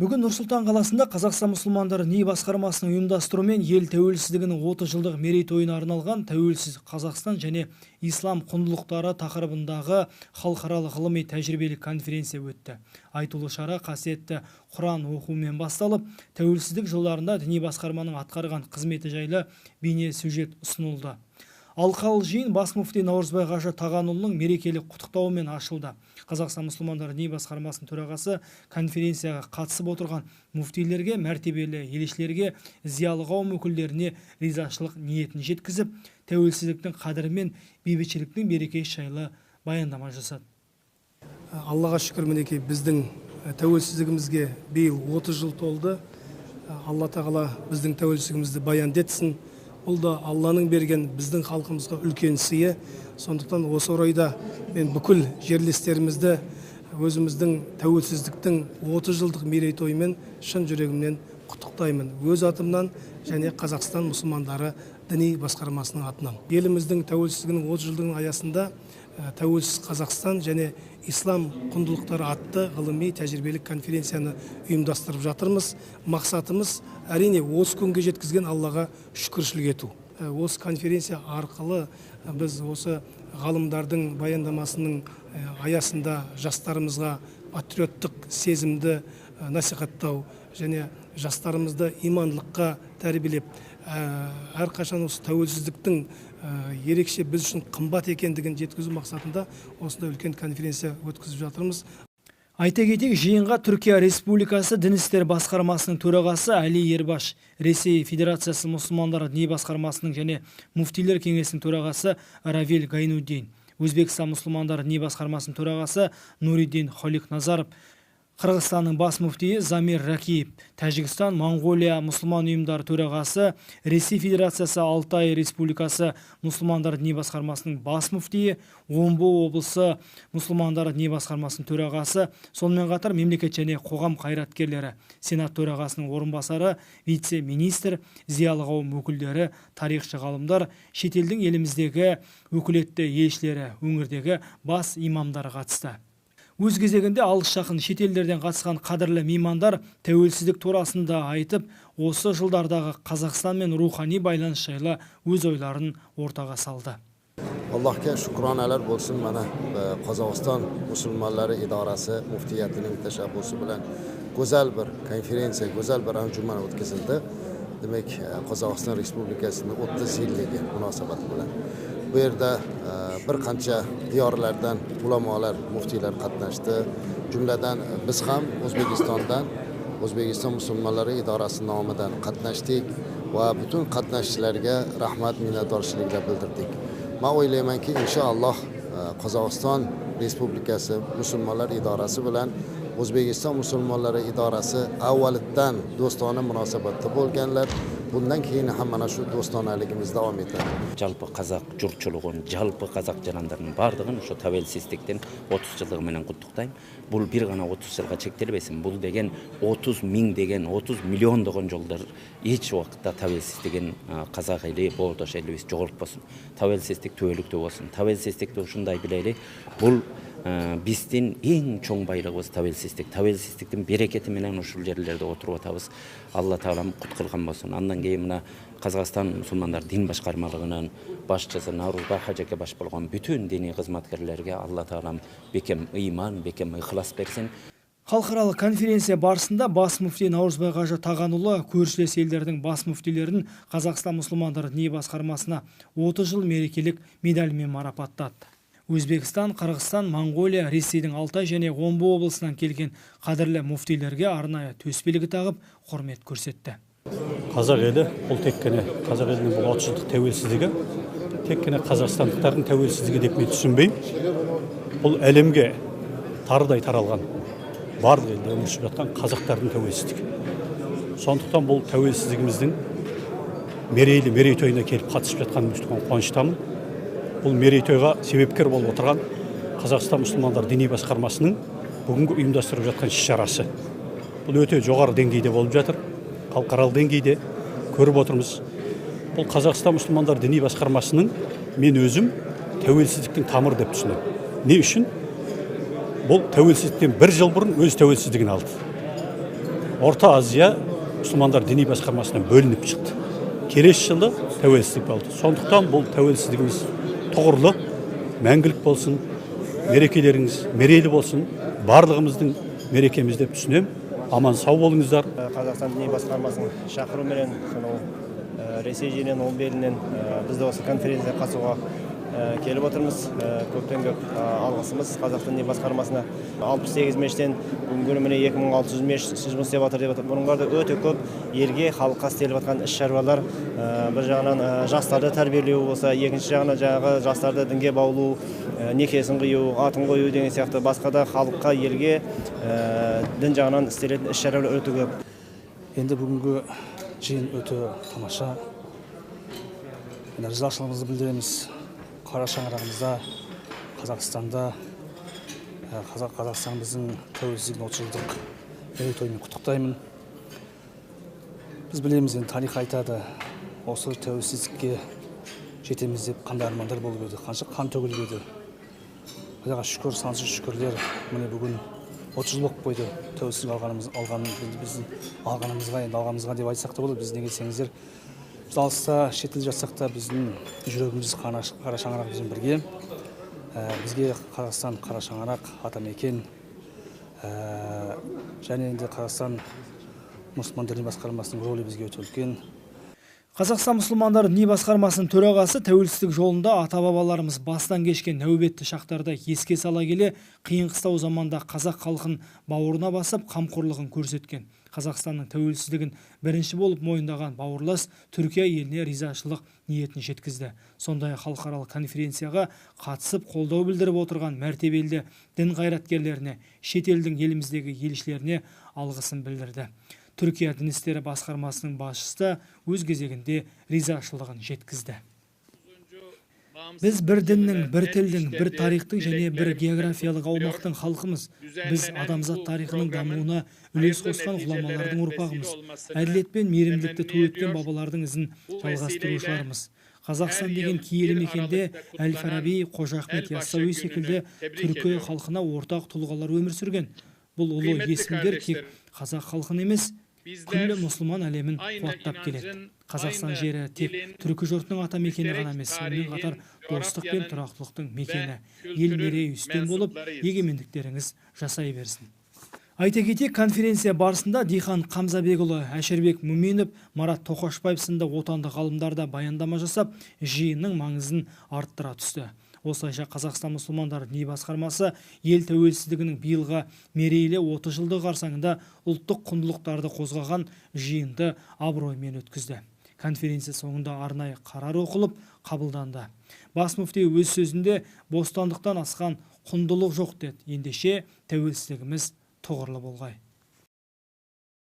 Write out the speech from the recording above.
Бүгін Нұр-Сұлтан қаласында Қазақстан мұсылмандары діни басқармасының ұйымдастыруымен ел тәуелсіздігінің 30 жылдық мерейтойына арналған Тәуелсіз Қазақстан және ислам құндылықтары тақырыбындағы халықаралық ғылыми тәжірибелік конференция өтті. Айтулы шара қасиетті Құран оқуымен басталып, тәуелсіздік жылдарында діни басқарманың атқарған қызметі жайлы бейне сюжет ұсынылды. Алқалы жиын бас муфти Наурызбай қажы Тағанұлының мерекелік құттықтауымен ашылды. Қазақстан мұсылмандары діни басқармасының төрағасы конференцияға қатысып отырған муфтилерге, мәртебелі елшілерге, зиялы қауым өкілдеріне ризашылық ниетін жеткізіп, тәуелсіздіктің қадірі мен бейбітшіліктің берекесі жайлы баяндама жасады. Аллаға шүкір, мінекей біздің тәуелсіздігімізге биыл 30 жыл толды. Алла тағала біздің тәуелсіздігімізді баянды етсін. Бұл да Алланың берген біздің халқымызға үлкен сыйы. Сондықтан осы орайда мен бүкіл жерлестерімізді өзіміздің тәуелсіздіктің 30 жылдық мерейтойымен шын жүрегімнен құттықтаймын. Өз атымнан және Қазақстан мұсылмандары діни басқармасының атынан. Еліміздің тәуелсіздігінің 30 жылдығының аясында Тәуелсіз Қазақстан және ислам құндылықтары атты ғылыми тәжірибелік конференцияны ұйымдастырып жатырмыз. Мақсатымыз әрине осы күнге жеткізген Аллаға шүкіршілік ету. Осы конференция арқылы біз осы ғалымдардың баяндамасының аясында жастарымызға патриоттық сезімді насихаттау және жастарымызды имандылыққа тәрбиелеп, әрқашан осы тәуелсіздіктің ерекше біз үшін қымбат екендігін жеткізу мақсатында осындай үлкен конференция өткізіп жатырмыз. Айта кетейік, жиынға Түркия Республикасы Дін істері басқармасының төрағасы Али Ербаш, Ресей Федерациясы мұсылмандары діни басқармасының және муфтилер кеңесінің төрағасы Равиль Гайнуддин, Өзбекстан мұсылмандары діни басқармасының төрағасы Нуриддин Холикназаров, Қырғызстанның бас муфтиі Замир Ракиев, Тәжікстан, Моңғолия мұсылман ұйымдары төрағасы, Ресей Федерациясы Алтай Республикасы мұсылмандар діни басқармасының бас муфтиі, Омбы облысы мұсылмандары діни басқармасының төрағасы, сонымен қатар мемлекет және қоғам қайраткерлері, Сенат төрағасының орынбасары, вице-министр, зиялы қауым өкілдері, тарихшы ғалымдар, шетелдің еліміздегі өкілетті елшілері, өңірдегі бас имамдар қатысты. Өз кезегінде алыс жақын шетелдерден қатысқан қадірлі меймандар тәуелсіздік турасында айтып, осы жылдардағы Қазақстанмен рухани байланыс жайлы өз ойларын ортаға салды. Allohga shukronalar bo'lsin, mana Qozog'iston musulmonlari idorasi muftiyatining tashabbusi bilan go'zal bir konferensiya, go'zal bir anjuman o'tkazildi. Demak, Qozog'iston Respublikasining 30 yilligi munosabati bilan. Bu yerda bir qancha diyorlardan ulamolar, muftiylar qatnashdi. Jumladan biz ham O'zbekistondan, O'zbekiston musulmonlari idorasi nomidan qatnashdik va butun qatnashchilarga rahmat, minnatdorchiliklar bildirdik. Men o'ylaymanki, inshaalloh Qozog'iston Respublikasi musulmonlar idorasi bilan O'zbekiston musulmonlari idorasi avvaldan do'stona munosabatda bo'lganlar. Bundan keyin ham mana shu do'stonaligimiz davom etadi. Жалпы қазақ жұртшылығын, жалпы қазақ жарандарының бардығын ошо тәуелсиздиктин 30 жылдығы менен куттуктайм. Бул бир гана 30 жылга чектелбесин. Бул деген 30 миң деген, 30 миллиондогон жолдор эч убакытта тәуелсиздигин казак эли, боордош элибиз жоготпосун. Тәуелсиздик түбөлүктүү болсун. Тәуелсиздикти ушундай билели. Бул биздин эң чоң байлыгыбыз тәуелсиздик. Тәуелсиздиктин берекети менен ушул жерлерде отуруп атабыз. Алла таалам кут кылган болсун. Андан кийин мына Казакстан мусулмандар дин башкармалыгынын башчысы Наурузбай хажаке баш болгон бүтүн диний кызматкерлерге Алла таалам бекем ыйман, бекем ыхлас берсин. Халықаралық конференция барысында бас муфти Наурызбай қажы Тағанұлы көршілес елдердің бас муфтилерін Қазақстан мұсылмандары діни басқармасына 30 жыл мерекелік медальмен марапаттады. Өзбекстан, Қырғызстан, Моңғолия, Ресейдің Алтай және Омбы облысынан келген қадірлі муфтилерге арнайы төсбелгі тағып, құрмет көрсетті. Қазақ елі, бұл тек қана қазақ елінің бұл 30 жылдық тәуелсіздігі, тек қана қазақстандықтардың тәуелсіздігі деп мен түсінбеймін. Бұл әлемге тарыдай таралған, барлық елде өмір сүріп жатқан қазақтардың тәуелсіздігі. Сондықтан бұл тәуелсіздігіміздің мерейлі мерейтойына келіп қатысып жатқанымыз үлкен қуаныштамын. Бұл мерейтойға себепкер болып отырған Қазақстан мұсылмандар діни басқармасының бүгінгі ұйымдастырып жатқан іс-шарасы. Бұл өте жоғары деңгейде болып жатыр, халықаралық деңгейде көріп отырмыз. Бұл Қазақстан мұсылмандар діни басқармасының мен өзім тәуелсіздіктің тамыры деп түсінемін. Не үшін? Бұл тәуелсіздіктен бір жыл бұрын өз тәуелсіздігін алды. Орта Азия мұсылмандар діни басқармасынан бөлініп шықты. Келесі жылы тәуелсіздік болды. Сондықтан бұл тәуелсіздігіміз тұғырлы, мәңгілік болсын, мерекелеріңіз мерейлі болсын, барлығымыздың мерекеміз деп түсінемін. Аман сау болыңыздар. Қазақстан діни басқармасының шақыруыменен сонау Ресей жерінен, Омбы елінен біз де осы конференцияға қатысуға келіп отырмыз. Көптен көп алғысымыз Қазақстан діни басқармасына. 68 мешіттен бүгінгі күні міне 2600 мешіт жұмыс істеп жатыр деп жатыр. Бұның барлығы өте көп елге, халыққа істеліп жатқан іс шаруалар. Бір жағынан жастарды тәрбиелеу болса, екінші жағынан жаңағы жастарды дінге баулу, некесін қию, атын қою деген сияқты басқа да халыққа, елге дін жағынан істелетін іс шаралар өте көп. Енді бүгінгі жиын өте тамаша. Ризашылығымызды білдіреміз. Қара шаңырағымызда, Қазақстанда, Қазақстанымыздың тәуелсіздігінің 30 жылдық мерейтойымен құттықтаймын. Біз білеміз, енді тарих айтады, осы тәуелсіздікке жетеміз деп қандай армандар болып еді, қанша қан төгіліп еді. Құдайға шүкір, сансыз шүкірлер, міне бүгін 30 жыл болып қойды тәуелсіздік алғанымызға, енді алғанымызға деп айтсақ та болады. Біз неге десеңіздер, біз алыста шетелде жатсақ та біздің жүрегіміз қара шаңырақ бізбен бірге. Бізге Қазақстан қара шаңырақ, атамекен, және енді Қазақстан мұсылман діни басқармасының рөлі бізге өте үлкен. Қазақстан мұсылмандары діни басқармасының төрағасы тәуелсіздік жолында ата-бабаларымыз бастан кешкен нәубетті шақтарды еске сала келе, қиын қыстау заманда қазақ халқын бауырына басып, қамқорлығын көрсеткен. Қазақстанның тәуелсіздігін бірінші болып мойындаған бауырлас Түркия еліне ризашылық ниетін жеткізді. Сондай-ақ халықаралық конференцияға қатысып қолдау білдіріп отырған мәртебелі дін қайраткерлеріне, шетелдің еліміздегі елшілеріне алғысын білдірді. Түркия дін істері басқармасының басшысы өз кезегінде ризашылығын жеткізді. Біз бір діннің, бір тілдің, бір тарихтың және бір географиялық аумақтың халқымыз. Біз адамзат тарихының дамуына үлес қосқан ғұламалардың ұрпағымыз. Әділет пен мейірімділікті ту еткен бабалардың ізін жалғастырушыларымыз. Қазақстан деген киелі мекенде Әл-Фараби, Қожа Ахмет Яссауи секілді түркі халқына ортақ тұлғалар өмір сүрген. Бұл ұлы есімдер тек қазақ халқын емес, күллі мұсылман әлемін қуаттап келеді. Қазақстан жері тек түркі жұртының ата мекені ғана емес, сонымен қатар достық пен тұрақтылықтың мекені. Ел мерейі үстем болып, егемендіктеріңіз жасай берсін. Айта кетейік, конференция барысында Дихан Қамзабекұлы, Әшірбек Мүминов, Марат Тоқашбаев сынды отандық ғалымдар да баяндама жасап, жиынның маңызын арттыра түсті. Осылайша Қазақстан мұсылмандары діни басқармасы ел тәуелсіздігінің биылғы мерейлі 30 жылдығы қарсаңында ұлттық құндылықтарды қозғаған жиынды абыроймен өткізді. Конференция соңында арнайы қарар оқылып, қабылданды. Бас мүфти өз сөзінде бостандықтан асқан құндылық жоқ деді. Ендеше тәуелсіздігіміз тұғырлы болғай.